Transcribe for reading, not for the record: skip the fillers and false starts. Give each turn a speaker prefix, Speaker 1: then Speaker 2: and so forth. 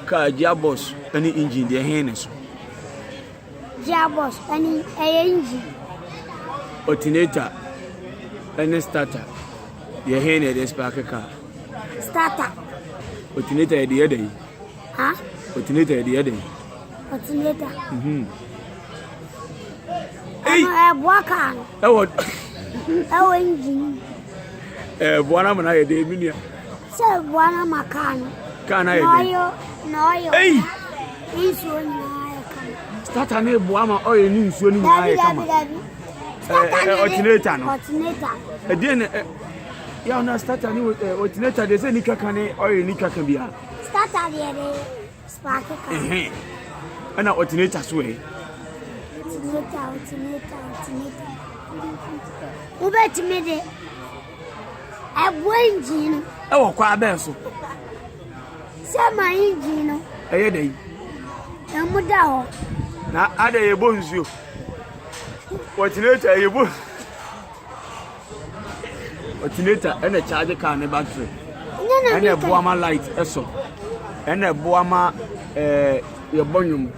Speaker 1: Kaa gearbox ne engine deɛ he ne so?
Speaker 2: Gearbox ɛne ɛyɛ engine.
Speaker 1: Alternator ne starter deɛ he na yɛde spark kaa?
Speaker 2: Starter.
Speaker 1: Alternator yɛde yɛ dɛn?
Speaker 2: Ha?
Speaker 1: Alternator yɛde yɛ dɛn?
Speaker 2: Alternator.
Speaker 1: Mhm.
Speaker 2: Ɛno ɛboa kaa no.
Speaker 1: Ɛwɔ.
Speaker 2: Ɛwɔ engine.
Speaker 1: Ɛboa no ama no ayɛ dɛn me nua?
Speaker 2: Sɛ ɛboa no ama kaa no.
Speaker 1: Kaa no ayɛ dɛn?
Speaker 2: Na ɔyɛ.
Speaker 1: Ei!
Speaker 2: Nsuo nyinaa yɛ kama.
Speaker 1: Starter no boa ma ɔyɛ ne nsuo no nyinaa yɛ kama.
Speaker 2: Dabi dabi dabi. Starter no
Speaker 1: Alternator no.
Speaker 2: Alternator.
Speaker 1: Ɛdeɛ na yɛ na starter ne alternator deɛ sɛ ne twa ka ne ɔyɛ ne twa ka biara.
Speaker 2: Starter deɛ de spark ka.
Speaker 1: Ɛhɛn. Ɛna alternator so ɛ.
Speaker 2: Alternator alternator alternator. Wobɛtumi de ɛboa engine no.
Speaker 1: Ɛwɔ kwan bɛn so?
Speaker 2: Sɛ ma engine no.
Speaker 1: Ɛyɛ dɛ yi.
Speaker 2: Ɛmu da hɔ.
Speaker 1: Na adɛ yɛbɔ nsuo. Alternator yɛbɔ. Alternator ɛna charge car ne battery. Ɛna ɛboa ma light ɛsɔ. Ɛna ɛboa ma ɛɛ yɛbɔ nnwom.